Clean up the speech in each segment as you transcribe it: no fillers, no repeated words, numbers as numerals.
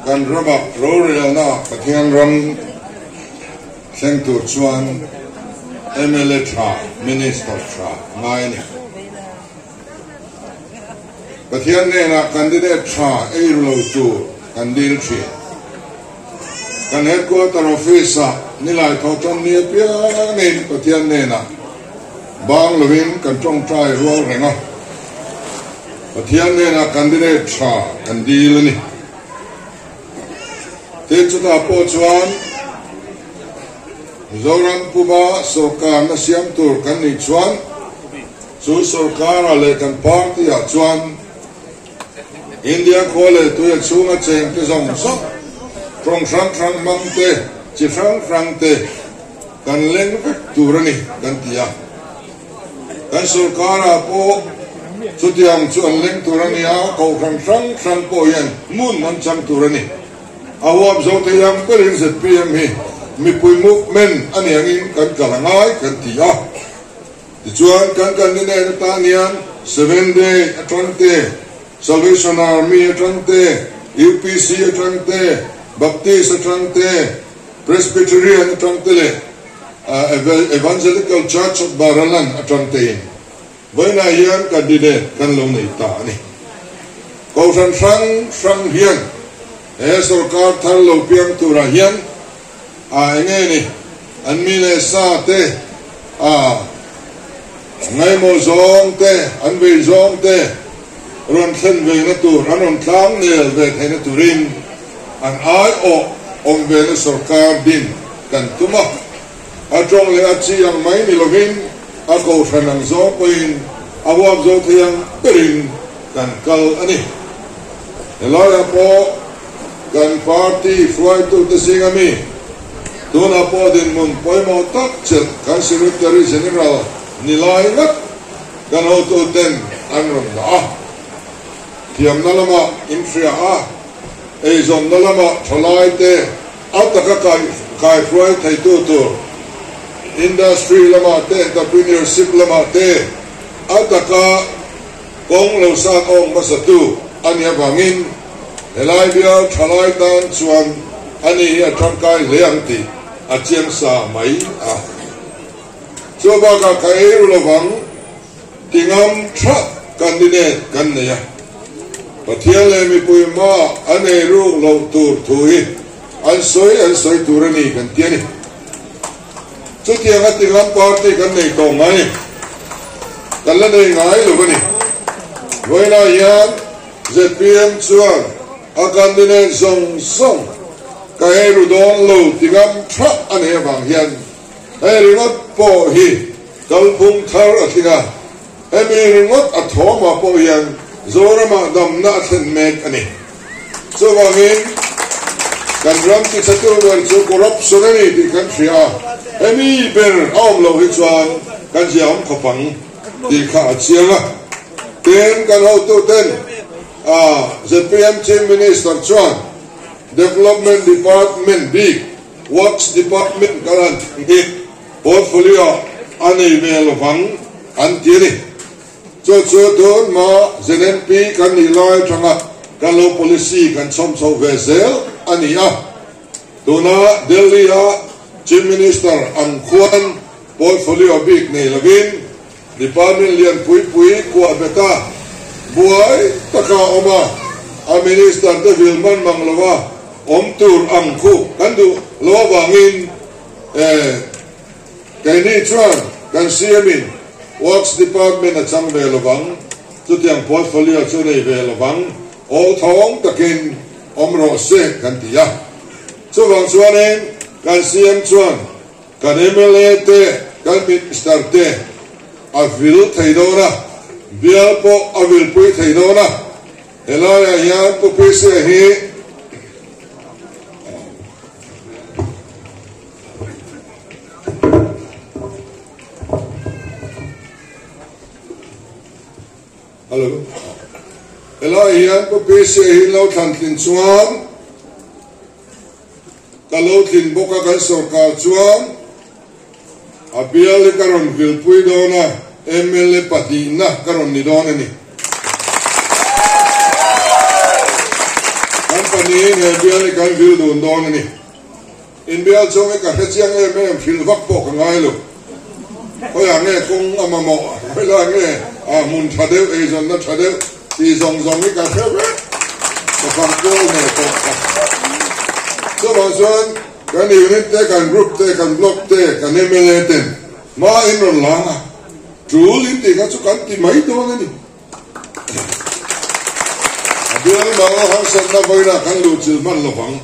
Kan rama rorelna Pathian ram thleng tur chuan mla tha, Minister tha ngai a ni. Pathian hnenah candidate tha ei ru lo tur kan dil thin. Kan headquarter office-ah nilai thawh tan ni apiangin Pathian hnenah bang lovin kan tawngtai rual reng a. Pathian hnenah candidate tha kan dil a ni. Tin, chutah pawh chuan Mizoram puma sawrkarna siam tur kan nih chuan chu sawrkarah leh kan party-ah chuan India khua leh tuia chhunga chengte zawng zawng, tawng hrang hrang hmang te, chi hrang hrang te kan leng vek tur a ni kan ti a. Kan sawrkarah pawh chutiang chu an leng tur a ni a, kohhran hrang hrang pawh hian hmun an chang tur a ni. A huap zo thei ang berin zpm hi mipui movement a ni angin kan kal a ngai kan ti a. Tichuan kan candidate atan hian Seven Day atang te, Salvation Army atang te, UPC atang te, Baptist atang te, Presbyterian atang te leh Evangelical Church of Baraland atang tein vawiinah hian candidate kan lo nei ta a ni. Kohhran hrang hrang hian he sorkar thar lo piang turah hian A enge ni an mi leh sa te a ngaimawh zawng te an vei zawng te rawn thlen ve na tur an rawn tlang nel ve theihna turin an aiawh awm ve na sorkar din kan tum a, a tawng leh a chi ang mai ni lovin a kohhran ang zawng pawhin a huap zo thei ang berin kan kal a ni. Helaiah pawh. Kan party hruaitute zinga mi, tunah pawh dinhmun pawimawh tak chelh kan Secretary General ni lai ngat kan hotuten an rawn dah a. Thiamna lamah inhria a, eizawnna lamah thalaite a taka kaihruai theitu tur, industry lamah te, entrepreneurship lamah te a taka Kawng lo san awng hmasatu a nih avangin helai bial thalai tan chuan ani hi a tangkai hle ang tih a chiang sa mai a. Chu bakah ka ei ru lovang ti ngam tha candidate kan nei a. Pathian leh mipui hmaah an ei ruk loh tur thu hi an sawi an sawi tur a ni kan ti a ni. Chutianga ti ngam party kan nei tawh mai, kan la nei ngai lo a ni. Vawiinah hian zpm chuan a candidate zawng zawng ka hei ru dawn lo ti ngam thah a nei avang hian hei ringawt pawh hi kalphung thar a tling a, hemi ringawt a thawmah pawh hian Zoramah damna a thlen mek a ni. Chuvangin, kan ram tichhatu ber chu corruption a ni tih kan hria a, hemi ber a awm loh hi chuan kan zia awm khawp ang tih kha a chiang a. Tin, kan hotuten zpm Chief Minister chuan Development Department bik Works Department kan han tih hi portfolio a nei ve lovang an ti a ni. Chu chu tun hma ZNP kan nih lai atanga kan lo policy kan chhawm chho ve zel a ni a. Tuna Delhi-a Chief Minister ang khuan portfolio bik nei lovin department lian pui pui kuah bet a, buai taka awm a, a minister te vil man mang lova awm tur ang khu kan duh lo avangin Keini chuan kan CM-in Works Department a chang ve lovang, chutiang portfolio chu nei ve lovang, aw thawng takin awm rawh se kan ti a. Chuvang chuanin kan CM chuan kan mla te, kan Minister te a vil thei dawn a, bial pawh a vilpui thei dawn a. Helaiah hian Pu Pisia hi Hello. Helai hian Pu PC hi lo thlan tlin chuan ka lo tlin bawk a kan sorkar chuan a bial hi ka rawn vilpui dawn a MLA pahnihna ka rawn ni dawn a ni. Kan pahnihin he bial hi kan vil dun dawn a ni. Inbial chhung hi ka hre chiang em em, hrilh vak pawh ka ngai lo. Khawiah nge kawng a mamawh, khawilah nge ah hmun tha deuh, eizawnna tha deuh tih zawng zawng hi ka hre vek. Ka fang kual hne tawh kha. Chuvang chuan kan unit te, kan group te, kan block te, kan mla ten hma in rawn lang a, tul in tih kha chu kan ti mai dawn a ni. A bial mang a harsatna vawilah kan luhchilh hman lo vang.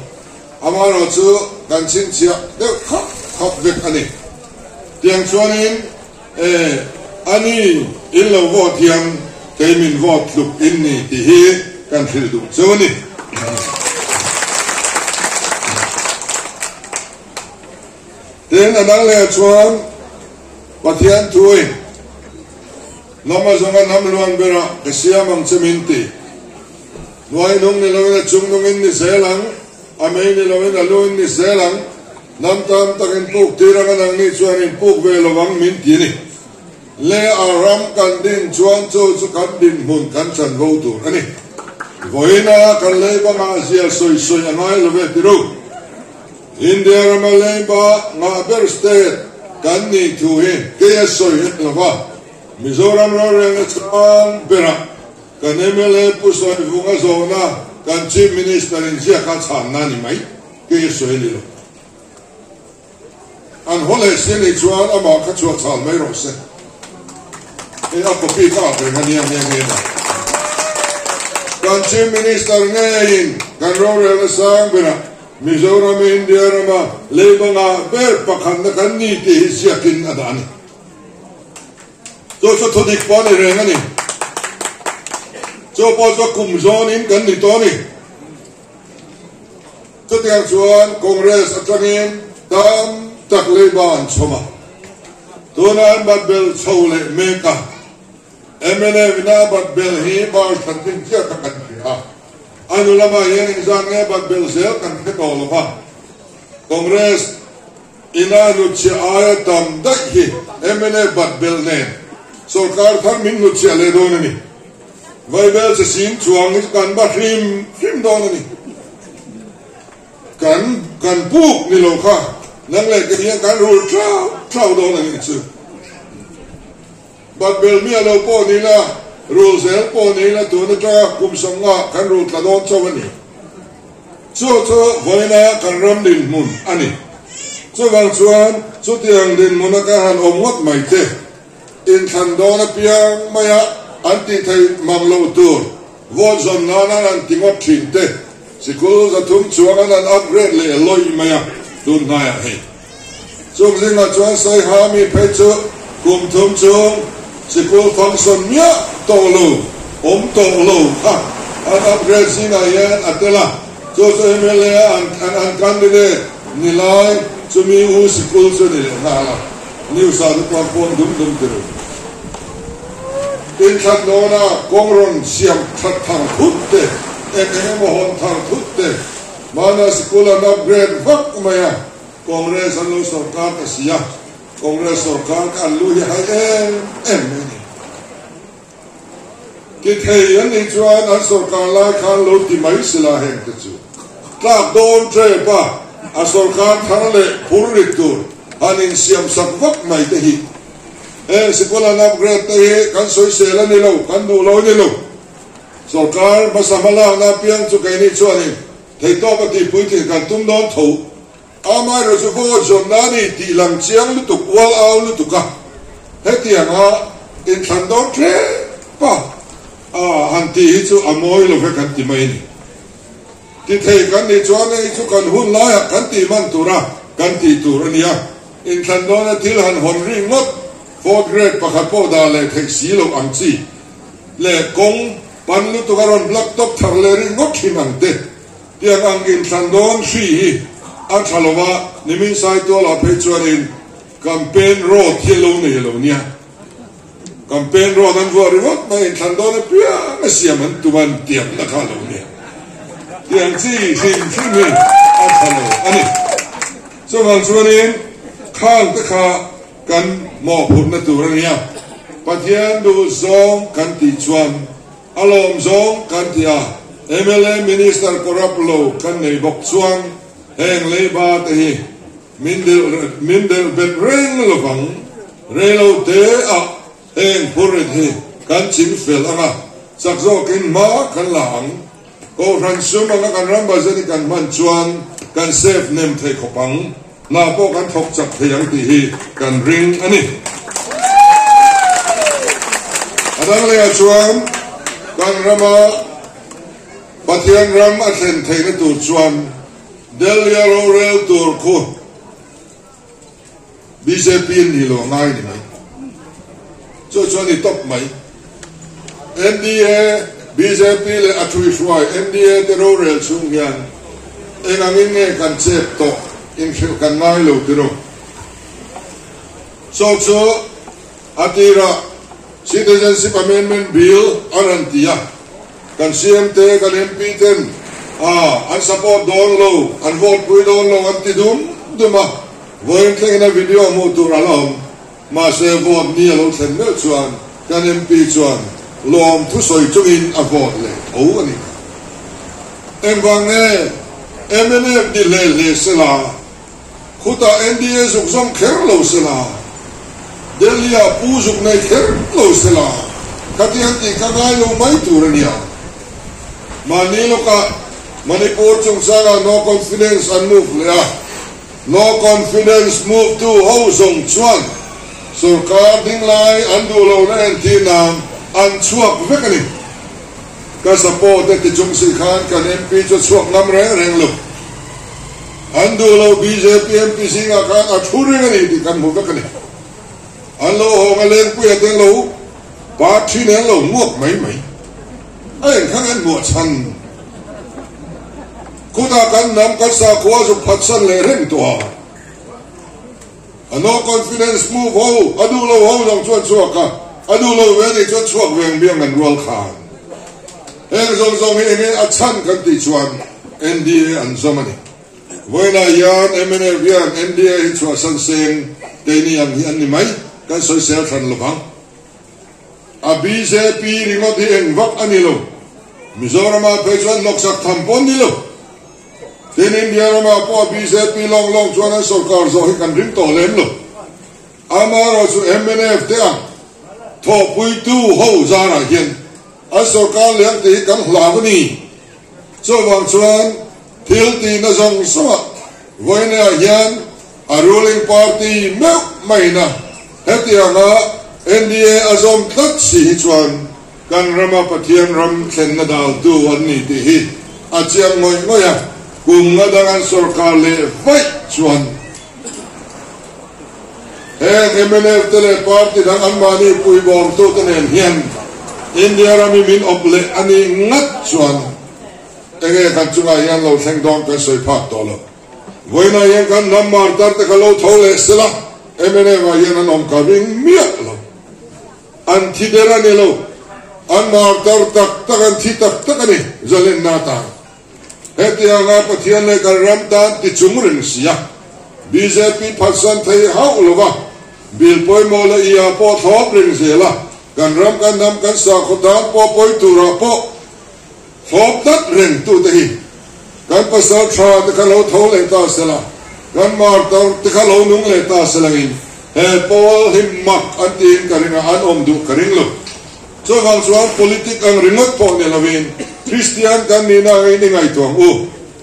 Amaherawh chu kan chhinchhiah deuh khap khap vek a ni. Tiang chuanin e, a ni in lo vote hian kei min vote tluk in ni tih hi kan hrilh duh cheu a ni. Tin, a dang leh chuan Pathian thuin Hnam a zawnga hnam luan berah ka siam ang che min ti. Hnuai nung ni loin a chung nungin ni zel ang, a mei ni loin a luin ni zel ang, hnam tam tak in puk tir anga nangni chuan in puk ve lo ang min ti a ni. Le a ram kan din chuan chu chu kan dinhmun kan chanvo tur a ni. Vawiina kan leibangah zia sawi sawi a ngai lo ve ti ru. India rama leiba ngah ber state kan nih thu hi kei a sawi hek lo va, Mizoram rorelna chang berah Kan mla Pu Sawivunga zawhna kan Chief Minister in ziak a chhanna a ni mai, kei a sawi a ni lo. An haw leh si a nih chuan amah kha chhuah chhal mai rawh se. Hei a copy kha a reng a nia nghe nghe mai. Kan Chief Minister ngeiin kan rorelna sang berah Mizoram India rama leiba ngah ber pakhatna kan ni tih hi ziakin a dah a ni. Chu chu thudik pawh a ni reng a ni. Chu pawh chu kum zawnin kan ni tawh a ni. Chutiang chuan Congress atangin tam tak leiba an chhawm a, tuna an bat bel chho leh mek a. Mnf ina a bat bel hi bar that ding chiah kha kan hria a, a nu lamah hian engzat nge bat bel zel kan hre tawh lo va. Congress Ina hnutchhiah aia tam daih hi mla bat belh nen sawrkar thar min hnutchhiah leh dawn a ni. Vaibel che sing chuang hi chu kan va hrim hrim dawn a ni. Kan kan buk ni lo kha nang leh kei hian kan rul thau thau dawn a nih chu. Bat bel miah lo pawh ni la, rul zel pawh ni la tun atanga kum sawmnga kan rul tla dawn chauh a ni. Chu chu vawiina kan ram dinhmun a ni. Chuvang chuan chutiang dinhmuna ka han awm ngawt mai te, inthlan dawn apiang maia an tih theih mang loh tur vote zawn nan an han ti ngawt thin te, sikul 300 chuang an han upgrade leh lawih mai a tun hnaiah hei. Chung zingah chuan Saiha mi phei chu kum thum chung sikul function miah tawh lo, awm tawh lo kha an upgrade zingah hian a tel a, chu chu mla an an candidate ni lai chumi u sikul chu ni leh nghal a, news ah te pawh an puang dum dum tir. Inthlan dawna kawng rawn siam that thar thut te, eng eng emaw hawn thar thut te, mahna sikul an upgrade vak mai a, Congress an lo sorkar ta si a, Congress sorkar kha an lu hi a hai em em mai a ni. Ti thei an nih chuan an sorkar lai khan lo ti mai sila heng te chu tlak dawn tep a, a sorkar thar leh phur rit tur han insiam sak vak mai te hi. Heng sikul an upgrade te hi kan sawisel a ni lo, kan duh lo a ni lo. Sorkar hmasa hmalakna apiang chu keini chuanin Theihtawp a tihpui tih kan tum dawn tho. Amaherawh chu vote zawn na ni tih lang chiang lutuk, ual au lutuk a. Hetianga inthlan dawn tlep a han tih hi chu a mawi lo ve kan ti mai a ni. Ti thei kan nih chuan hei chu kan hun laiah kan tih hman tura kan tih tur a nia. Inthlan dawna thil han hawn ri ngawt fourth grade pakhat pawh dah leh theih si loh ang chi leh kawng Pan lutuk a rawn black top thar leh ri ngawt thin ang te. Tiang ang inthlan dawn hri hi a tha lo a, nimin Saitualah phei chuanin campaign road hi a lo nei lo nia. Campaign road an vuah ringawt mai, inthlan dawn apiang a siam an tum a, an tiamna kha a lo nia. Tiang chi hrim hrim hi a tha lo a ni. Chuvang chuanin khang te kha Kan mawhphurhna tur a nia. Pathian duh zawng kan tih chuan a lawm zawng kan ti a. Mla Minister corrupt lo kan nei bawk chuan heng leiba te hi min min delh bet reng lovang. Reilo te ah heng phurrit hi kan ching fel anga chak zawkin hma kan la ang. Kohhran sum anga kan ram budget hi kan hman chuan kan save nem thei khawp ang, hna pawh kan thawk chak thei ang tih hi kan ring a ni. A dang lehah chuan kan rama Pathian ram a thlen theihna tur chuan Delhi-a rorel tur khu Bjp an nih loh ngai ni mai. Chu chu a ni tawp mai. NDA, bjp leh a thuihruai NDA te rorel chhung hian eng angin nge kan chep tawh inhrilh kan ngai lo tiro. Chu chu a tirah Citizenship Amendment Bill a rawn ti a, kan CM te, kan MP ten a an support dawn lo, an vote pui dawn lo an ti dum dum a, Vawiin thlengin a video hmuh tur a la awm. Mahse vote ni a lo thlen meuh chuan kan MP chuan lawm thusawi chungin a vote leh tho a ni. Engvang nge mnf ni hle hle sela, khutah NDA zuk zawm kher lo sela, Delhi-ah pu zuk nei kher lo sela, khatiang tih ka ngai lo mai tur a nia. Mahni lawkah Manipur chungchangah no confidence an move leh a. No confidence move tu ho zawng chuan sorkar ding lai an duh lohna entir nan an chhuak vek a ni. Ka support e ti chung si khan kan MP chu a chhuak ngam reng reng lo. An duh lo bjp MP zingah khan a thu reng a ni tih kan hmu vek a ni. An lo hawng a lengpuia te lo party nen lo hmuak mai mai. A engkhan an hmuah chhan. Khutah kan hnam kan sakhua zuk phatsan leh reng tawh a. A no confidence move ho, a duh lo ho zawng chuan chhuak a, a duh lo ve nih chuan chhuak veng biang an rual khan. Heng zawng zawng hi enge a chhan kan tih chuan NDA an zawm a ni. Vawiinah hian mnf hian NDA hi chhuahsan seng keini ang hi an ni mai, kan sawisel thlan lovang. A bjp ringawt hi eng vak a ni lo. Mizoramah phei chuan hnawksak tham pawh an ni lo. Tin, India ramah pawh a bjp lawng lawng chuan an sorkar zawh hi kan ring tawh lem lo. Amaherawhchu mnf te ang thawhpuitu ho zarah hian an sorkar leng tih hi kan hlau a ni. Chuvang chuan thil tihna zawng zawngah vawiinah hian a ruling party meuh maina hetianga NDA a zawm tlat si hi chuan kan rama Pathian ram thlenna daltu an ni tih hi a chiang ngawih ngawih a, kum nga dang an sorkar leh vaih chuan heng mnf te leh party dang anmahni puibawmtute nen hian India ram hi min awp leh a nih ngat chuan enge kan chungah hian lo thleng dawn kan sawi phak tawh lo. Vawiinah hian kan hnam martar te kha lo tho leh sela mnf ah hian an awm ka ring miah lo. An thi der a ni lo, an martar tak tak an thi tak tak a ni zalenna atan. Hetianga Pathian leh kan ram tan ti chung reng si a, bjp phatsan thei hauh lo va, bill pawimawh leh ia pawh thlawp reng zel a, kan ram kan hnam kan sakhaw tan pawh pawi turah pawh thlawp tlat reng tute hi kan pasal tha te kha lo tho leh ta sela, kan martar te kha lo nung leh ta selangin he pawl hi mak an tiin ka ring a, an awm duh ka ring lo. Chuvang chuan politic ang ringawt pawh ni lovin Kristian kan nihna angin i ngaihtuah ang u.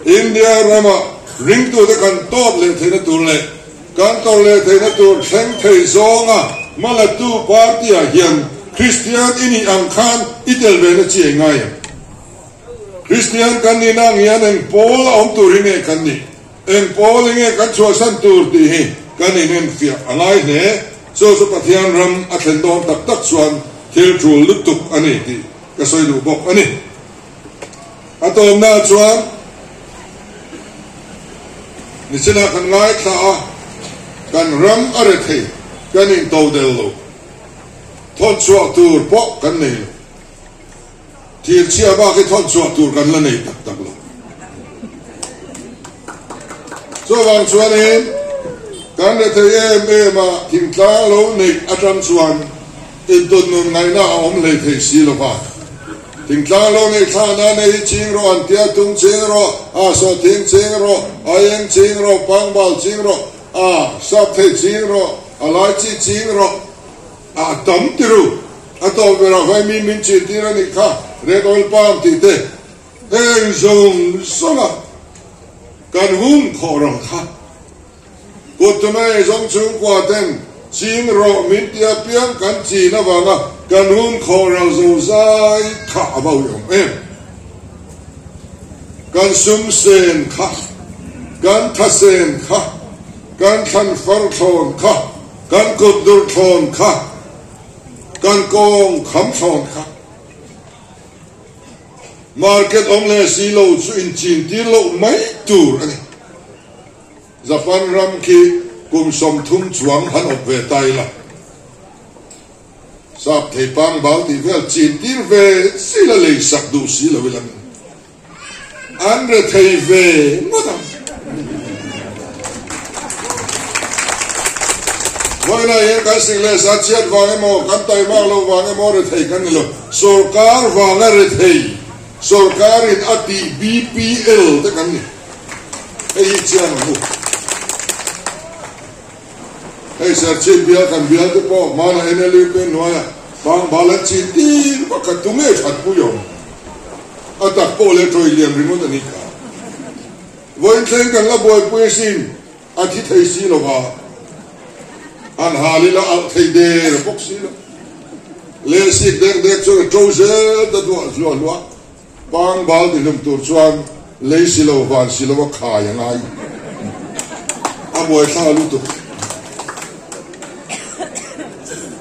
India rama ringtute kan tawp leh theihna tur leh kan tawrh leh theihna tur thleng thei zawnga hmalatu party-ah hian Kristian i nih ang khan i tel ve na chi ei ngai em? Kristian kan nihna ang hian eng pawl a awm tur hi nge kan nih? Eng pawl enge kan chhuahsan tur tih hi kan inenfiah a ngai hle. Chu chu Pathian ram a thlen dawn tak tak chuan thil tul lutuk a ni tih ka sawi duh bawk a ni. A tawmnaah chuan nichinah kan ngaithla a, kan ram a re thei, kan into del lo, thawn chhuah tur pawh kan nei lo. Thirchhia bak hi thawn chhuah tur kan la nei tak tak lo. Chuvang chuanin kan rethei em em a, thingtlang lo neih atang chuan intawn nun ngaihna a awm hlei thei si lo va. Thingtlang lo nei thla na nei hi ching rawh an tia, tung ching rawh, a sawhthing ching rawh, aieng ching rawh, pangbal ching rawh, a sap thei ching rawh, a lai chi ching rawh, a tam ti ru. A tawp berah vaimim min chin tir a nih kha, red oil palm tih te heng zawng zawnga kan hun khawh ral kha. Kut tumei zawng chhungkua ten ching rawh min ti apiang kan chin avanga kan hun khawh ral zo zai kha a va uiawm em. Kan sum sen kha, kan tha sen kha, kan thlan far thlawn kha, kan kut dur thlawn kha, kan kawng kham thlawn kha. Market awm leh si lo chu inchin tir loh mai tur a ni. Japan ram khi kum 30 chuang han awp ve ta ila, sap thei pang bal tih vel chin tir ve si la lei sak duh si lo ila min an re thei ve ngawt ang. Vawilah hian kan sik leh sa chhiat vang emaw, kan taimak loh vang emaw re thei kan ni lo. Sorkar vanga re thei, sorkarin a tih BPL te kan ni. Hei hi chiang ang u. Hei Serchhip bial kan bial te pawh hmana NLU te hnuaia pangbal an chin tir pakhat tu nge that pui awm? A tak pawh leh tawi lian ringawt a ni kha. Vawiin thleng kan la buaipui asin, a thi thei si lo va, han hal ila alh thei der bawk si lo. Leh sik dek dek chuan a to zel ta duah hluah hluah. Pangbal tihlum tur chuan lei si lo van si lo a khai a ngai. A buaithla lutuk.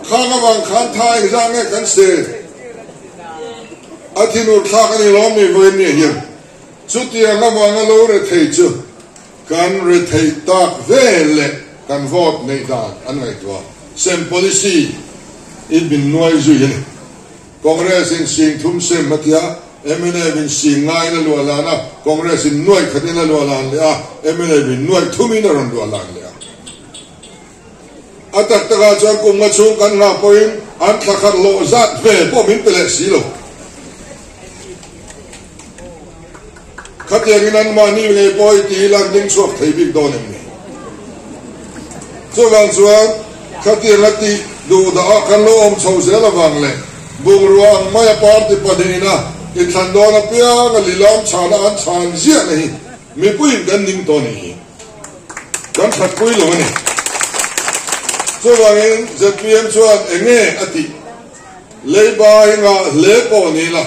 Khang avang khan tha engzah nge kan se? A thinur thlak a ni lawm ni vawiin ni hian. Chutiang avanga lo re thei chu kan re theih tak vel leh kan vote neih dan an ngaihtuah. Sem policy in min nuai zui a ni. Congress in sing thum sem a tia, mnf in sing ngaiin a luah lan a, Congress in nuaih khatin a luah lan leh a, mnf in nuaih thumin a rawn luah lan leh a. A tak takah chuan kum nga chhung kan nghah pawhin an thla khat hlawh zat ve pawh min pe leh si lo. Khatiangin anmahni ngei pawh i ti ila an ding chhuak thei bik dawn em ni? Chuvang chuan khatianga tih duh dah a kan lo awm chho zel avang leh bungrua ang maia party pahnihina inthlan dawn apianga lilam chhana an chhan ziahna hi mipuiin kan ning tawh a nih hi. Kan thatpui lo a ni. Chuvangin zpm chuan enge a tih? Leiba hi ngah hle pawh ni la.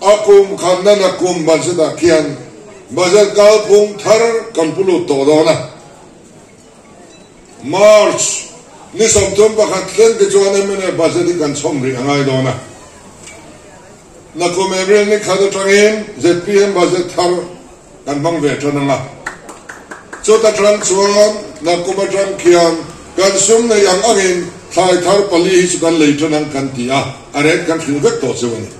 A kum khanna na kum budget ah khian budget kalphung thar kan pu lut tawh dawn a. March ni 31 thleng te chuan mna budget hi kan chhawm rih a ngai dawn a. Na kum April ni khat atangin zpm budget thar kan hmang ve tan ang a. Chuta tang chuan na kum atang khian kan sum nei ang angin thlai thar pali hi chu kan lei tan ang kan ti a, a ret kan hrilh vek tawh cheu a ni.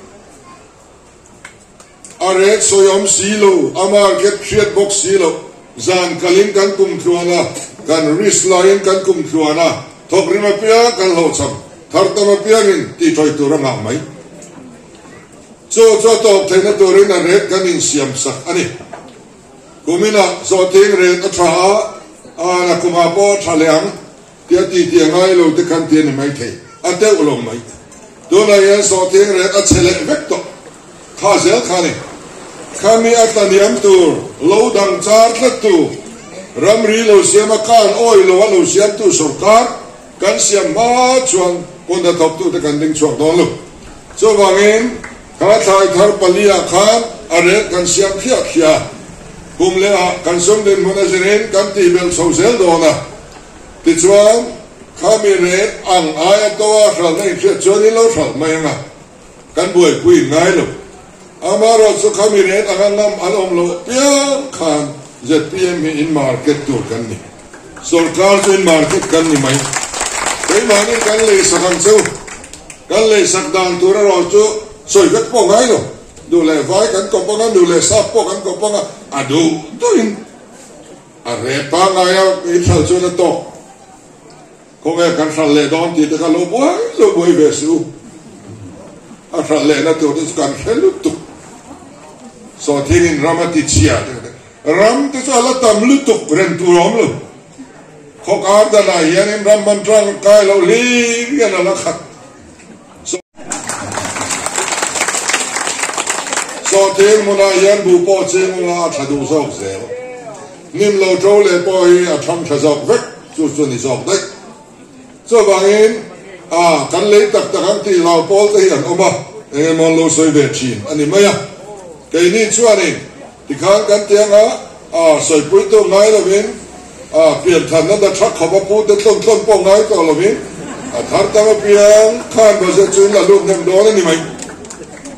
A ret sawi awm si lo, a market hriat bawk si lo, zan kalin kan kum tluan a, kan risk laiin kan kum tluan a, thawk rim apiang kan hlawhchham, thar tam apiangin tihṭawih tur a ngah mai. Chu chu a tawp theihna turin a ret kan insiam sak a ni. Kuminah zawhthing ret a tha a, a kumah pawh a tha leh ang tia ti ti a ngai lo te khan ti a ni maithei, a deuh lo mai. Tunah hian sawhthing ret a chhe leh vek tawh kha zel kha a ni. Khami a tlaniam tur lo dang char tlat tu, ramri lo siama kan awi lo a lo siamtu sorkar kan siam hma chuan kut hnathawktute kan ding chhuak dawn lo. Chuvangin kha thlai thar pali-ah khan a ret kan siam thliah thliah a, kum lehah kan sum dinhmun a zirin kan tihbelh chho zel dawn a. Tichuan, khami ret ang aia toa hralhna inhriat chuan in lo hralh mai ang a, kan buaipui ngai lo. Amaherawhchu chu khami ret anga ngam an awm loh piang khan zpm hi in market tur kan ni. Sorkar chu in market kan ni mai. Keimahni kan lei sak ang cheu. Kan lei sak dan tur erawh chu sawi vek pawh ngai lo. Duh leh vai kan kawp anga, duh leh sap pawh kan kawp anga, a duh duhin a rep pangngai a, in hralh chuan a tawk. Khawnge kan hralh leh dawn tih te kha lo buai lo buai ve si u. A hralh lehna tur te chu kan hre lutuk. Sawhthingin ram a ti chhia te kan ti. Ram te chu a la tam lutuk reng tur a awm lo. Khawkar danah hianin ram man tangkai loh hlim hian a la khat. Sawhthing hmunah hian buh pawh ching ula a tha duh zawk zel. Hnim lo to leh pawh hi a thang tha zawk vek chu chu a ni zawk daih. Chuvangin a kan lei tak tak ang tih hlau pawl te hi an awm a, eng emaw an lo sawi ve thin a ni mai a. Keini chuanin tikhan kan ti anga a sawipui tur ngai lovin a pianthanna da tha khawp a pu te tlawn tlawn pawh ngai tawh lovin a thar tam apiang khan budget chu in la lut hnem dawn a ni mai.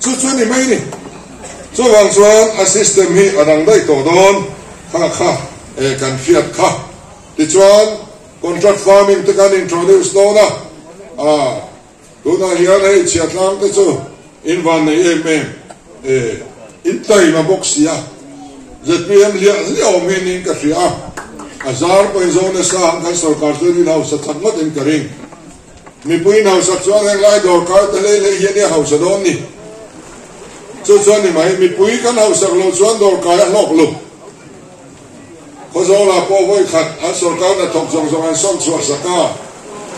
Chu chu a ni mai ni. Chuvang chuan a system hi a dang daih tawh dawn kha kha e kan hriat kha. Tichuan Contract farming te kan introduce dawn a, ah tunah hian hei chhiatlang te chu in van nei em em e, in taima bawk si a, zpm hliah hliah awm hi niin ka hria a, a zar pawhin zo nasa ang kan sorkar chuan in hausa chak ngawt in ka ring. Mipui in hausak chuan heng lai dawrkar te hlei hlei hian i hausa dawn ni. Chu chuan ni mai, mipui kan hausak loh chuan dawrkai a hlawk lo. Khawzawlah pawh vawi khat an sorkar hnathawk zawng zawng an sawm chhuah sak a,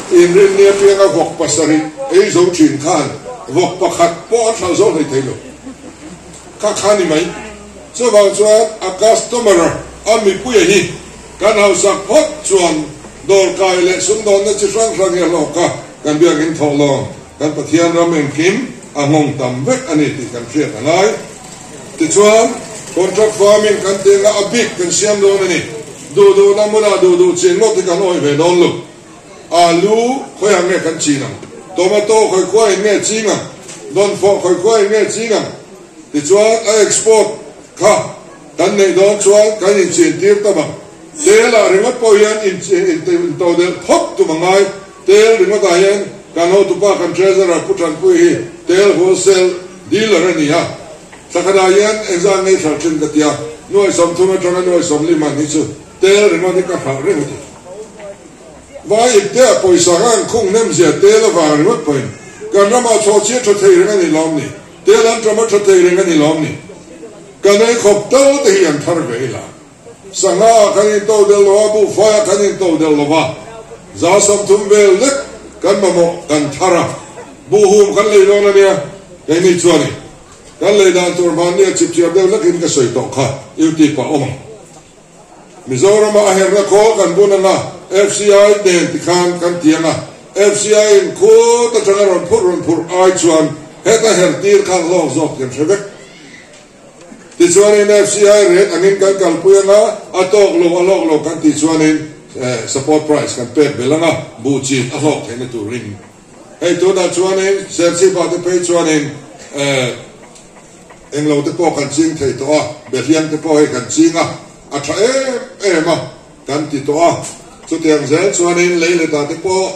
inrinni apianga vawk pasarih ei zo thin khan vawk pakhat pawh an hralh zo hlei thei lo. Kha kha ni mai. Chuvang chuan a customer a mipuia hi kan hausak phawt chuan dawrkai leh sumdawnna chi hrang hrang hi a hlawk a, kan biakin thawh lawng kan Pathian ram engkim a nghawng tam vek a ni tih kan hriat a ngai. Tichuan, contract farming kan tih anga a bik kan siam dawn a ni. Duh duhna hmunah duh duh chin ngawt hi kan awih ve dawn lo. Alu khawiah nge kan chin ang? Tomato khawi khuain nge ching ang? Dawnfawh khawi khuain nge ching ang? Tichuan, a export kha kan neih dawn chuan kan inchin tir ta bang. Tel-ah ringawt pawh hian intodelh phawt tum a ngai. Tel ringawtah hian kan hotupa kan Treasurer Pu Tanpui hi tel wholesale dealer a ni a, thla khatah hian engzat ngei hralh thin ka ti a, nuai 30 atanga nuai 40 man hi chu tel ringawt hi ka hralh reng a ti. Vai ipte ah pawisa kha an khung hnem zia tel avang ringawt pawhin kan ramah chhawhchhi a tha thei reng a ni lawm ni, tel an ṭam a tha thei reng a ni lawm ni. Kan ei khawp tal te hi an thar ve ila. Sangha ah kan into del lo a, buhfai ah kan into del lo va, 30 vel lek kan mamawh kan thar a, buhhum kan lei dawn a nia, keini chuanin kan lei dan tur mahni a chipchiar deuh lekin ka sawi tawh kha UTIP ah awm ang. Mizorama a herna khawl kan bun anga FCI nen tikhan kan ti anga, FCI in khut atanga rawn phurh rawn phurh ai chuan heta her tir khan hlawk zawk kan hre vek. Tichuanin FCI rate angin kan kalpui anga, a tawk lo a hlawk lo kan tih chuanin support price kan pek belh anga, buh chin a hlawk theihna turin. Hei tunah chuanin Serchhip ah te phei chuanin englo te pawh kan ching thei tawh a, behliang te pawh hei kan ching a, a tha em em a kan ti tawh a. Chutiang zel chuanin lei let ah te pawh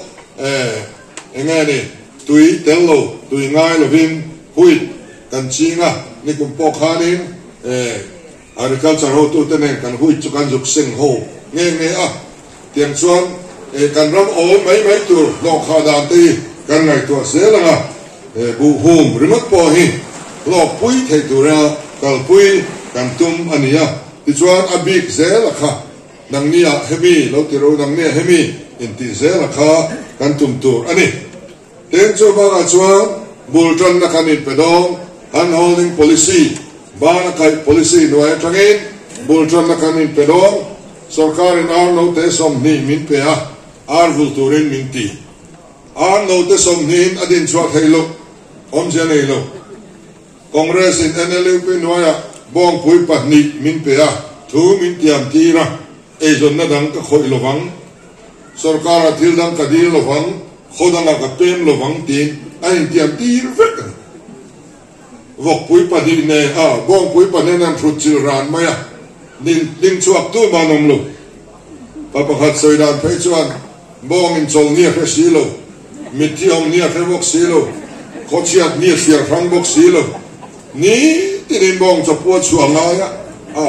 enge ni tui tel lo, tui ngai lovin wheat, Kan ching a, nikum pawh khanin agriculture hotute nen kan hui chu kan zuk seng ho nge nge a, tiang chuan kan ram awl mai mai tur hlawhkhah dan te hi kan ngaihtuah zel ang a, buhhum ringawt pawh hi hlawkpui theih tura kalpui kan tum a ni a, tichuan a bik zel a kha nangnia hemi lo ti ro nangnia hemi intih zel a kha kan tum tur a ni. Tin, chu bangah chuan bul tanna kan inpe dawn, hand holding policy, bana kaih policy hnuai atangin bul tanna kan inpe dawn, sorkarin ar note 20 min pe a, ar vul turin min ti. Ar note sawmhnihin a dinchhuah theih loh, awmzia nei lo. Congress in NLUP hnuaiah bawngpui pahnih min pe a, thu min tiam tir a, eizawnna dang ka khawih lovang. Sorkara thil dang ka dil lovang, khaw dangah ka pem lovang tiin a intiam tir vek a ni. Vawkpui pahnih nen a, bawngpui pahnih an hrut chil ran mai a, ding chhuak tu man awm lo. Pa pakhat sawi dan phei chuan bawng in chawl ni a hre si lo, mitthi awm ni a hre bawk si lo, khawchhiat ni a hriar hrang bawk si lo, nitin in bawng chawpua chhuah ngai a, a.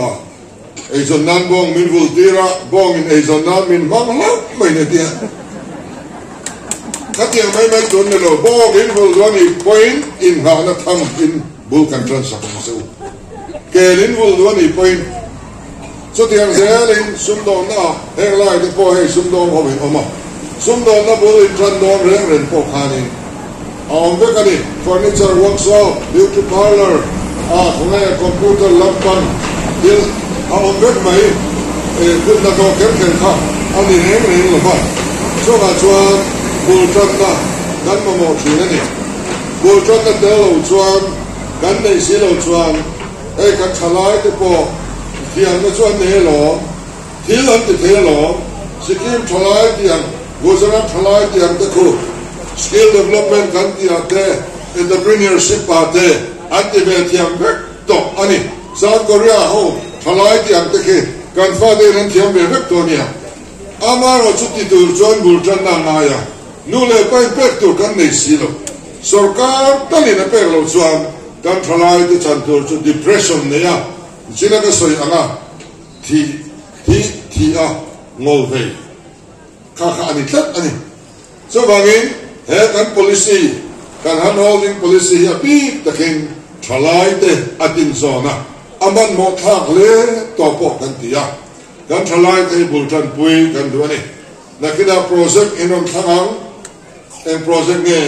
Eizawn nan bawng min vul tir a, bawngin eizawn nan min hmang hlauh mai ni tia. Khatiang mai mai tur ni lo, bawk in vul duh a nih pawhin inghahna tham in bul kan tan sak ang che u. Kel in vul duh a nih pawhin chutiang zelin sumdawnna ah heng lai te pawh hei sumdawng ho in awm a, sumdawnna bul in tan dawn reng reng pawh khanin a awm vek a ni. Furniture workshop, beauty parlour ah khawnge computer lampang thil a awm vek mai. Kut hnathawh kher kher kha a ni reng reng lo va, chungah chuan bul tanna kan mamawh thin a ni. Bul tanna tel lo chuan kan neih si lo chuan hei kan thalai te pawh thiamna chu an nei alawm, thil an ti thei alawm, Sikkim thalai tih ang, Gujarat thalai tih ang te khu skill development kan tih ah te, entrepreneurship ah te an ti ve thiam vek tawh a ni. South Korea ho thalai tih ang te khi kan fate in an thiam ve vek tawh a nia. Amaherawh chu ti tur chuan bul tanna a ngai a. Nu leh pa in pek tur kan nei si lo. Sorkar talin a pek loh chuan kan thalai te chan tur chu depression nei a, zina ka sawi ang a, thih hi thih a ngawl vei kha kha a ni tlat a ni. Chuvangin he kan policy, kan hand holding policy hi a bik takin thalai te a tin zawn a, a hmanhmawh thlak hle tawh pawh kan ti a, kan thalai te hi bul tanpui kan duh a ni. Nakinah project in rawn thlang ang, eng project nge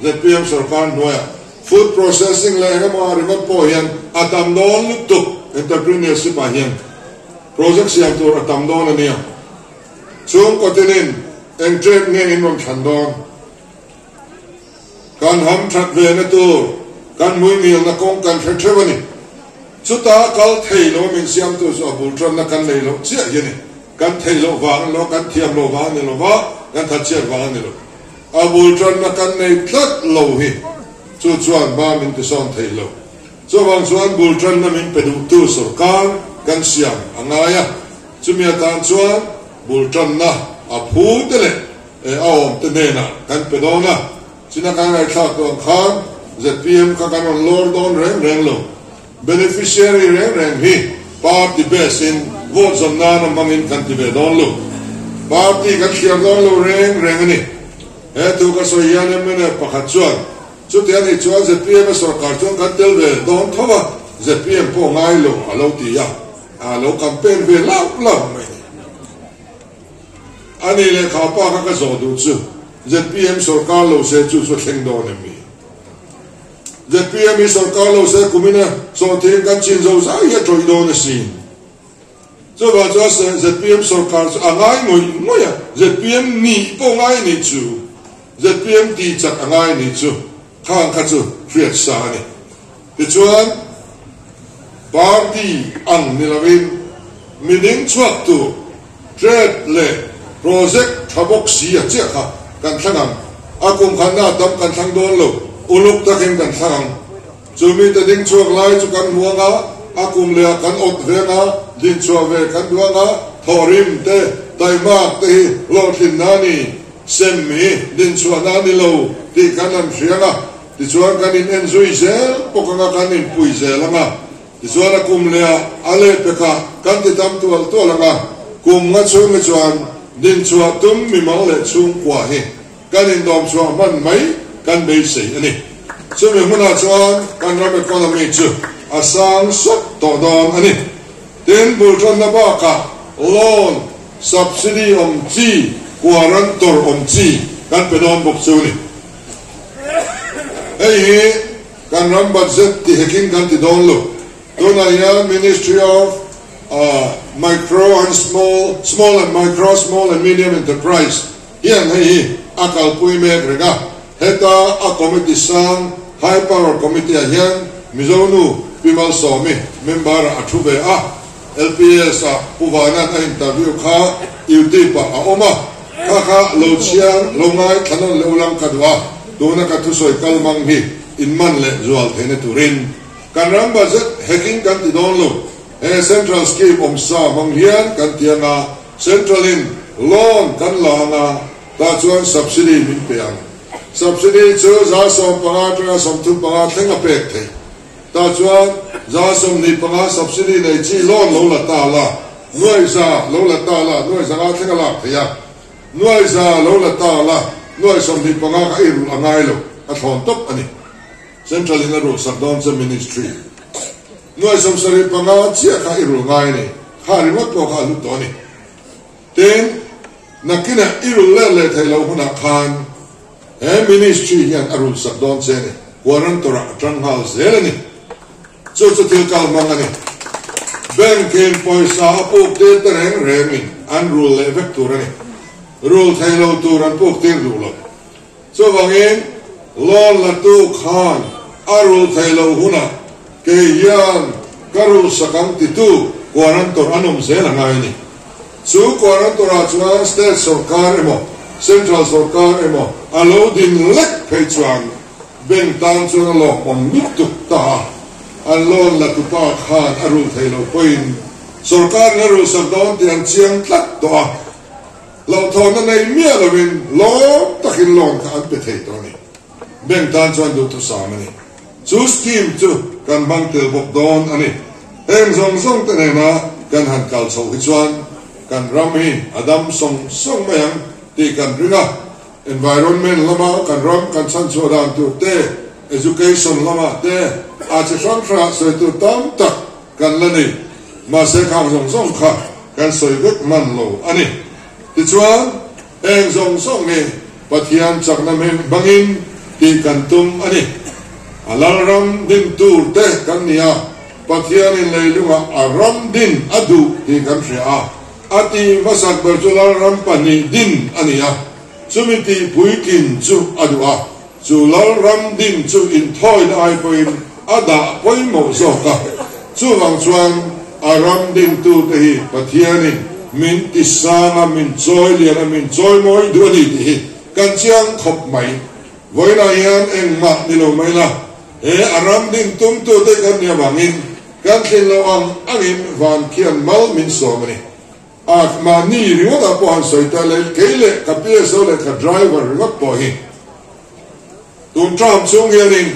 zpm sorkar hnuaiah food processing leh eng emaw ah ringawt pawh hian a tam dawn lutuk, entrepreneurship ah hian project siam tur a tam dawn a nia. Chhungkaw tinin eng trade nge in rawn thlan dawn? Kan ham that ve na tur kan hmuingilna kawng kan hre theuh a ni. Chuta kal thei lo min siamtu chu a bul tanna kan nei loh chiah hi a ni. Kan theih loh vang a ni lo, kan thiam loh vang a ni lo va, kan thatchhiat vang a ni lo. A bul tanna kan nei tlat lo hi chu chuan hma min tisawn thei lo. Chuvang chuan bul tanna min pe duhtu sorkar kan siam a ngai a, chumi atan chuan bul tanna a phu te leh a awm te hnenah kan pe dawn a. China kan ngaihthlak tawh ang khan zpm kha kan rawn lawr dawn reng reng lo. Beneficiary reng reng hi party base in vote zawm nana hmangin kan ti ve dawn lo. Party kan thliar dawn lo reng reng a ni. He thu ka sawi hian mnf pakhat chuan chuti a nih chuan zpm a sorkar chuan kan tel ve dawn tho a, zpm pawh ngai lo a lo ti a, a lo campaign ve lauh lauh mai a ni. A nih leh kha pa kha ka zawh duh chu zpm sorkar lo se chu chu a thleng dawn em mi? Zpm hi sorkar lo se kum ina sawhthing kan chin zo zai hi a tawih dawn asin. Chuvang chuan zpm sorkar chu a ngai ngawih ngawih a, zpm nih pawh ngai nih chu, zpm tih chak a ngai nih chu, khang kha chu hriat sa a ni. Tichuan party ang ni lovin mi ding chhuak tur Trade leh project tha bawk si a chiah kha kan thlang ang. A kum khatna a tam kan thlang dawn lo, uluk takin kan thlang ang. Chu mite ding chhuak lai chu kan hmu ang a, a kum leh ah kan awt ve ang a, din chhuah ve kan duh ang a, thawhrim te, taimak te hi hlawhtlinna a ni, sem hi din chhuahna a ni lo tih kan han hria ang a, tichuan kan in en zui zel bawk ang a, kan inpui zel ang a. Tichuan a kum leh ah a lehpekah kan ti tam tual tual ang a, kum nga chhung hi chuan dinchhuah tum mimal leh chhungkua hi kan indawm chhuah hman mai kan beisei a ni. Chumi hmunah chuan kan ram economy chu a sang sawt tawh dawn a ni. Tin, bultanna bakah loan, subsidy awm chi, guarantor awm chi kan pe dawn bawk chu a ni. Hei hi. Kan ram budget ti hekin kan ti dawn lo. Tunah hian Ministry of Micro and Small, Small and Micro, Small and Medium Enterprise hian hei hi a kalpui mek reng a. Heta a committee sang, High Power Committee ah hian Mizo nu Pi Malsawmi member ah a thu ve a. LPS ah Pu Vanan a interview kha YouTube ah a awm a. Kha kha lo chhiar, lo ngai thlanawn leh ulang ka duh a, tuna ka thusawi kal mang hi in man leh zual theihna turin kan ram budget hacking kan ti dawn lo. He central scheme awm sa hmang hian kan ti anga central in loan kan la anga tah chuan subsidy min pe ang. Subsidy chu 15% atanga 35 thleng a pek theih. Tah chuan 25% subsidy nei chi loan lo la ta la, nuai za lo la ta la, nuai zanga thleng a lak theih a, nuai za lo la ta la. Nuai 25 kha i rulh a ngai lo, a thlawn tawp a ni. Central in a rulh sak dawn che Ministry. Nuai 75 chiah kha i rulh ngai a ni, kha ringawt pawh kha a hlut tawh a ni. Tin, nakinah i rulh let leh theih loh hunah khan he Ministry hian a rulh sak dawn che a ni, guarantor ah a tang nghal zel a ni. Chu chu thil kal hmang a ni. Bank in pawisa a puk tir te reng reng in an rul leh vek tur a ni. Rul thei lo tur an puk tir duh lo. Chuvangin loan la tu khan a rul thei lo hunah kei hian ka rul sak ang titu guarantor an awm zel a ngai a ni. Chu guarantor ah chuan state sorkar emaw central sorkar emaw a lo din lek phei chuan Bank tan chuan a lawmawm lutuk ta a, an loan la tupa khan a rul thei lo pawhin sorkarin a rulsak dawn tih an chiang tlat tawh a, hlauhthawnna nei miah lovin lawm takin loan kha an pe thei tawh a ni. Bank tan chuan duhthusam a ni. Chu scheme chu kan hmang tel bawk dawn a ni. Heng zawng zawng te nena kan han kal chhoh hi chuan kan ram hi a dam sawng sawng mai ang tih kan ring a. Environment lama kan ram kan chhanchhuah dan tur te, education lamah te a chi hrang hrangah sawi tur tam tak kan la nei. Mahse khang zawng zawng kha kan sawi vek man lo a ni. Tichuan, heng zawng zawng hi Pathian chakna hmangin tih kan tum a ni. A lalram din tur te kan ni a, Pathianin leilungah a ram din a duh tih kan hria a. A ti hmasak ber chu Lalram pahnih din a ni a, chumi tih puitlin chu a duh a, chu Lalram din chu inthawina ai pawhin a dah pawimawh zawk a. Chuvang chuan a ram dintute hi Pathianin min ti sang a, min chawi lian a, min chawi mawi duh a ni tih hi kan chiang khawp mai. Vawiinah hian engmah ni lo mai la, he a ram din tumtute kan nih avangin Kan thlin loh ang angin van khian mal min sawm a ni. A mahni ringawtah pawh han sawi ta leh kei leh ka PSO leh ka driver ringawt pawh hi tun term chhung hianin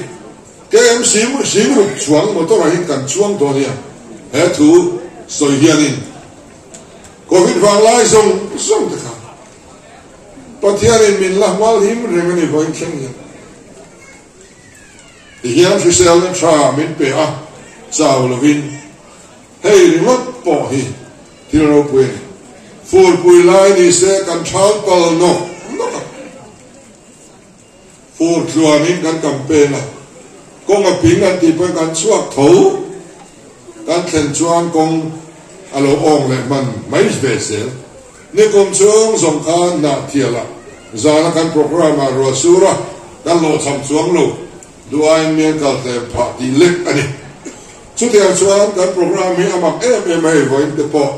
KMC Singruk chuang motor ah hian kan chuang dawn nia he thu sawi hianin Covid vanglai zawng zawng te kha Pathianin min la hmal him reng a ni vawiin thleng hian. Tihian hriselna tha min pe a, chau lovin hei ringawt pawh hi thil ropui a ni. Furpui lai ni se kan thal pal nawk nawk a, fur tluanin kan campaign a, kawng a ping an tih pawhin kan chhuak tho, kan thlen chuan kawng a lo awng leh hman mai ve zel. Nikum chhung zawng khan Hnahthialah zana kan programme ah ruah sur a, kan hlawhchham chuang lo, duh aiin mian kal tlem phah tih lek a ni. Chutiang chuan kan programme hi a mak em em a, hei vawiin te pawh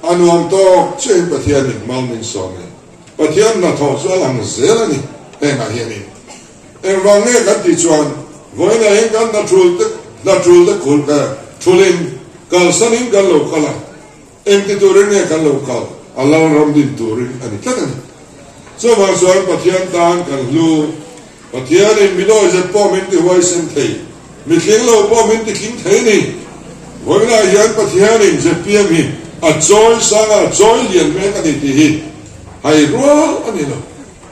a nuam tawk chiahin Pathianin mal min sawm a ni. Pathian hnathawh chu a lang zel a ni hengah hianin. Engvang nge kan tih chuan vawiinah hian kan hna tul te hna tul te khul thulin kalsanin kan lo kal a, Engti turin nge kan lo kal? A lalram din turin a ni tlat a ni. Chuvang chuan Pathian tan kan hlu. Pathianin mi dawizet pawh min ti huaisen thei, mi tling lo pawh min ti tling thei a ni. Vawiinah hian Pathianin zpm hi a chawi sang a, a chawi lian mek a ni tih hi hai rual a ni lo.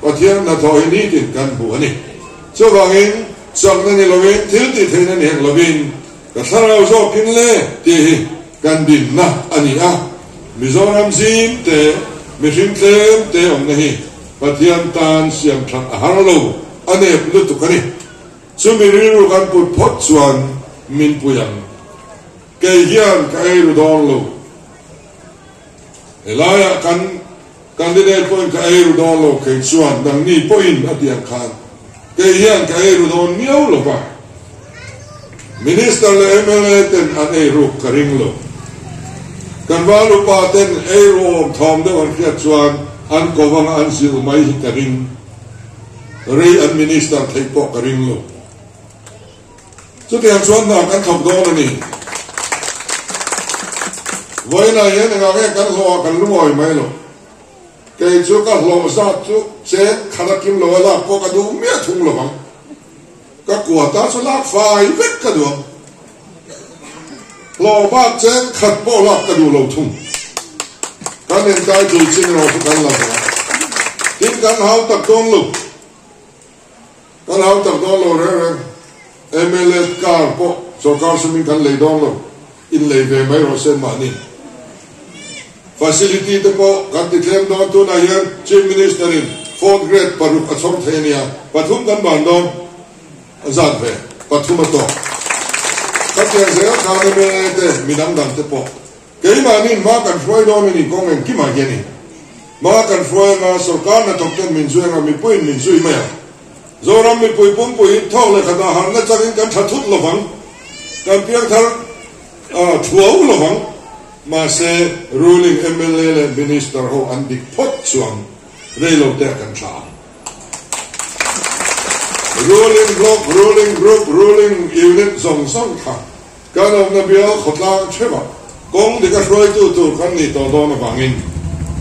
Pathian hnathawh hi nitin kan hmu a ni. Chuvangin chakna ni lovin, thil tih theihna ni hek lovin, Ka thlarau zawkin le tih hi kan dinna a ni a, Mizoram zim te, mihring tlem te awmna hi Pathian tan siam that a har lo, a nep lutuk a ni. Chumi rilru kan put phawt chuan min pui ang. Kei hian ka ei ru dawn lo. Helaiah kan candidate pawhin ka ei ru dawn lo, kei chuan nangni pawhin a tih ang khan kei hian ka ei ru dawn miau lo va. Minister leh mla ten an ei ruk ka ring lo. Kan val upa ten ei ru awm thawm deuh an hriat chuan an ko vanga an zilh mai hi ka ring. Rei an minister theih pawh ka ring lo. Chutiang chuan hna kan thawk dawn a ni. Vawiinah hian engah nge kan hlawh ah kan lungawi mai lo. Kei chu ka hlawh zat chu cheng khat a kim lo a lak pawh ka duh miah thung lo vang. Ka kua ta chu lak fai vek ka duh ang. Hlawh bak cheng khat pawh lak ka duh lo thung. Kan intai tul chin erawh chu kan la vang. Tin kan hau tak dawn lo. Kan hau tak dawn lo reng reng. Mla car pawh sorkar sumin kan lei dawn lo, in lei ve mai rawh se mahni. Facility te pawh kan ti tlem dawn, tunah hian Chief Minister in fourth grade paruk a chhawr thei a nia, pathum kan ban dawn a zat ve, pathum a tawk. Ka tiang zel khan mla te midang dang te pawh keimahni hma kan hruai dawn a ni kawng engkimah hianin hma kan hruai anga sorkar hnathawk ten min zui anga mipuiin min zui mai ang. Zoram mipui pumpui hi thawk leh khatah harhna changin kan tha thut lovang, kan piangthar thuau lovang. Mahse, ruling mla leh minister ho an dik phawt chuan reilo te a kan tha ang. Ruling block, ruling group, ruling unit zawng zawng kha kan awmna bial khawtlang theuhah kawng dik a hruaitu tur kan nih tawh dawn avangin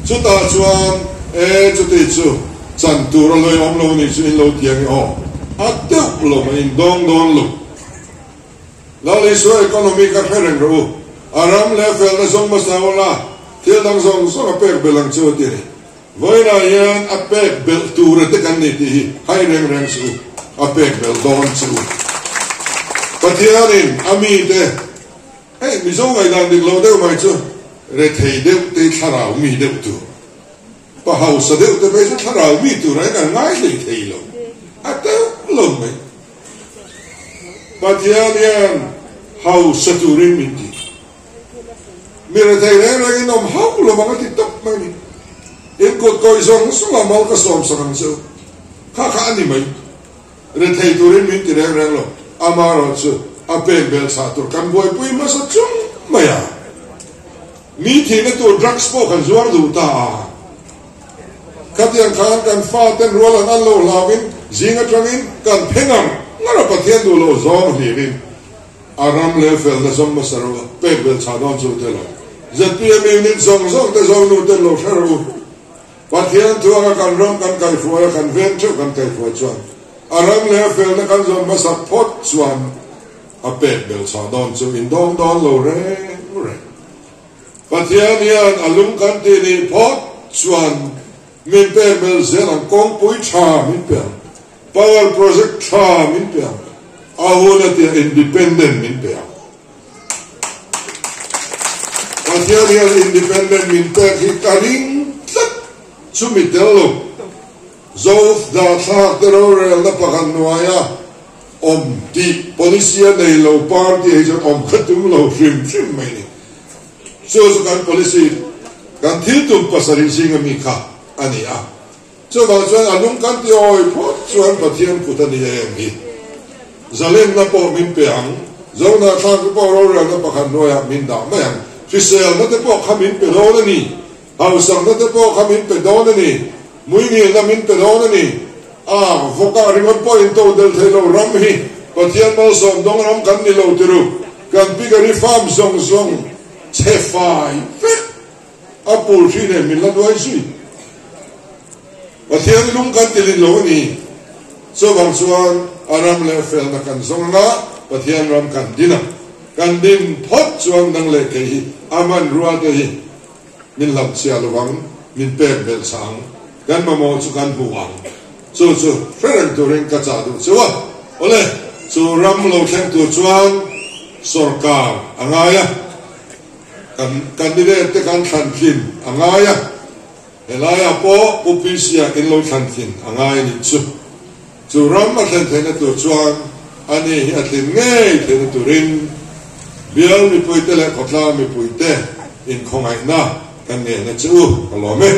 chutah chuan e chuti chu chan tur a lawi awm lo nih chu in lo ti ang e aw a deuh lo mah in dawng dawn lo. Lal Isua economy kha hre reng rawh u, a ram leh a felna zawng hmasa ula thil dang zawng zawng a pek belh ang chu a ti a ni. Vawiinah hian a pek belh tura te kan ni tih hi hai reng reng suh u, a pek belh dawn che u. Pathianin a mite, hei Mizo ngaihdan dik lo deuh mai chu rethei deuh te thlarau mi deuh tur, pa hausa deuh te phei chu thlarau mi tur ah hian an ngai hlei thei lo, a deuh lo mai. Pathian hian hausa turin min ti. Mi rethei reng reng in awm hauh lo ang a ti tawp mai a ni. In kut kawih zawng zawng a mal ka sawm sak ang che u. Kha kha a ni mai. Rethei turin min ti reng reng lo. Amaherawhchu a pek bel chhah tur kan buaipui hmasa chung mai a. Mi thihna tur drugs pawh kan zuar duh ta a. Khatiang khan kan faten rual an an lo hlauin zing atangin kan phe ngar ngar a Pathian duh loh zawng hlirin A ram leh felna zawng hmasa rawh a pek belh chhah dawn chu te lo. Zpm unit zawng zawng te zawng nu ten lo hre rawh u. Pathian thu anga kan ram kan kaihruai a kan veng theuh kan kaihruai chuan a ram leh a felna kan zawn hmasa phawt chuan a pek belh chhah dawn chu in dawng dawn lo reng reng. Pathian hian a lung kan tih nih phawt chuan min pek belh zel ang kawngpui tha min pe ang. Power project tha min pe ang, a hun a tia independent min pe ang. Pathian hian independent min pek hi ka ring tlat, chumi tel lo. Zof dahthlak te rorelna pakhat hnuaia awm tih policy a nei lo party hi chuan awm kha tum lo hrim hrim mai ni. Chu chu kan policy, kan thil tum pasarih zinga mi kha a ni a. Chuvang chuan a lung kan ti awi phawt chuan Pathian kut a ni em hi. Zalenna pawh min pe ang, Zohna thlak te pawh rorelna pakhat hnuaiah min dah mai ang, hriselna te pawh kha min pe dawn a ni, hausakna te pawh kha min pe dawn a ni, muingilna min pe dawn a ni. A, vawkah ringawt pawh in to del thei lo ram hi Pathian malsawm dawng ram kan ni lo tiru, kan piggery farm zawng zawng chhe fai vek. A pul hri nen min la nuai zui. Pathian lung kan ti lin lo a ni. Chuvang chuan a ram leh felna kan zawng anga Pathian ram kan din a. Kan din phawt chuan nang leh kei hi a hmanrua te hi min hlauh chhia lovang, min pek belh chhah ang. Kan mamawh chu kan hmu ang. Chu chu hre reng turin ka chah duh cheu a. Awle, chu ram lo thleng tur chuan sawrkar a ngai a. Kan candidate te kan thlan thin a ngai a, helaiah pawh Pu PC-a in lo thlan thin a ngai a nih chu. Chu ram a thlen theihna tur chuan ani hi a tlin ngei theihna turin bial mipuite leh khawtlang mipuite inkhawngaihna kan ngenna che u ka lawm e.